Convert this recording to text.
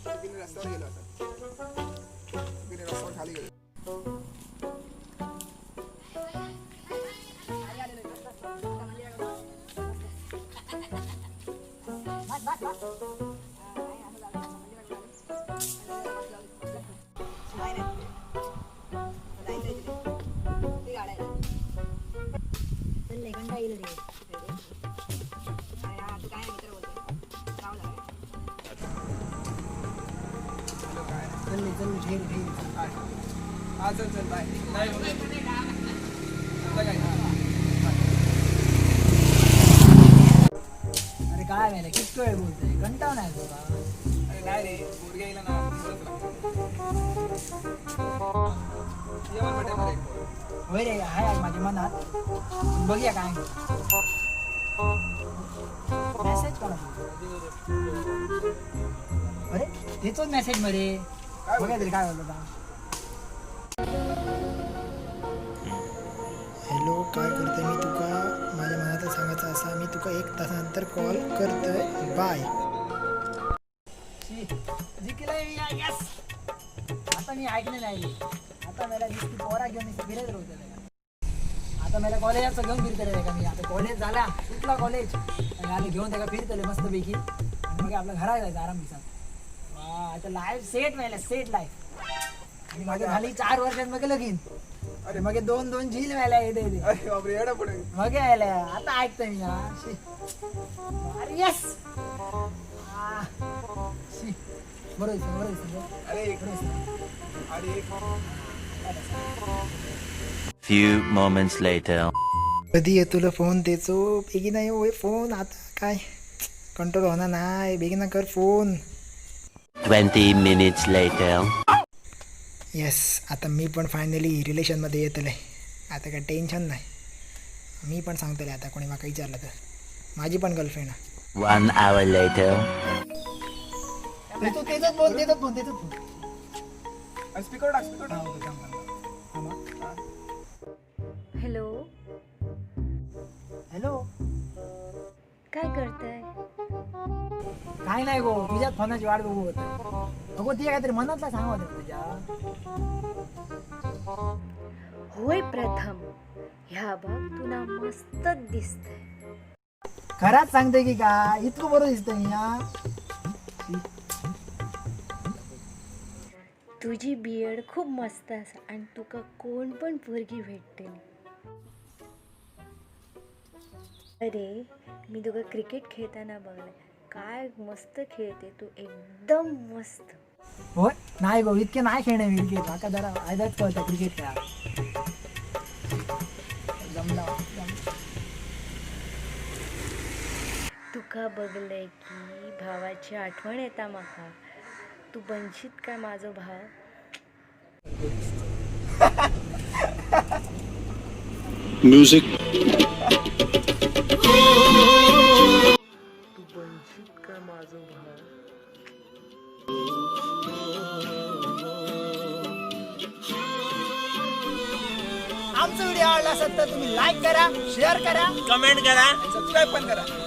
चुकीने रस्त्यावर गेलो आता. चुकीने रस्त्यावर खाली गेलो. चल चल ठेव ठेव. हा चल चल बाय. काय? अरे काय झालं, किती वेळ बोलतोय, कंटाळा नाही तुला? अरे नाही रे, पोरगी यायला ना बोलत लागतं. ये मला भेटायला एक पोर. होय रे, आहे माझ्या मनात, बघूया काय. मेसेज कोणा? अरे तेच मेसेज मध्ये काय बघा तरी काय बोलतो. हॅलो, काय करते? मी तुका माझ्या मनात सांगायचं असा, मी तुका 1 तासानंतर कॉल करतोय. बाय. जिंकलंय मी, यस. आता मी ऐकलं नाही. आता मला दिसती पोरा घेऊन नुसती फिरत राहते त्याला. आता मला कॉलेजाचं घेऊन फिरतले का मी. आता कॉलेज झाला, सुटला कॉलेज आणि आले घेऊन त्याला फिरतले मस्तपैकी आणि मग आपल्या घरात जायचं आराम दिसात. वा, आता लाईफ सेट मिळाला, सेट लाईफ. आणि मग झाली 4 वर्षात मग लगीन. अरे मग 2 2 झील व्हायला येते. अरे बापरे, एवढा पुढे? मग यायला आता ऐकतोय मी. हा शी. अरे यस. बरं दिसतं, बरं दिसतं. अरे एक बरं दिसतं. अरे एक. Few moments later. कधी ये तुला फोन त्याचो? बेगीन होय फोन, आता काय कंट्रोल होणार नाही. बेगीन कर फोन. 20 minutes later. Yes, आता मी पण फायनली रिलेशनमध्ये येतले. आता काय टेन्शन नाही. मी पण सांगतले आता कोणी माका विचारलं तर माझी पण गर्लफ्रेंड. 1 hour later. तेच तेच फोन, तेच फोन, तेच फोन. अरे स्पीकर टाक, स्पीकर टाक. हॅलो. हॅलो. काय करताय? काय नाही गो, तुझ्याच फोनाची वाट बघू होत. अगो, ती काहीतरी मनातला सांगा होतं तुझ्या. होय प्रथम, ह्या बघ, तुला मस्तच दिसतंय. खराच सांगते की का इतकं बरं दिसतंय मी हा? तुझी बियर्ड खूप मस्त असा आणि तुका कोण पण पोरगी भेटतली. अरे, मी तुका क्रिकेट खेळताना बघलं. काय मस्त खेळते तू, एकदम मस्त. होय? नाही गो, इतके नाही खेळणे मी क्रिकेट. माका जरा आयदाच कळतं क्रिकेट खेळा. जमला जमला. तुका बघलंय की भावाची आठवण येता माका. तू बनशीत काय माझो भाव? म्युझिक. तू बनशीत काय माझो भाव? आमचा व्हिडिओ आवडला असेल तर तुम्ही लाईक करा, शेअर करा, कमेंट करा. सबस्क्राईब पण करा.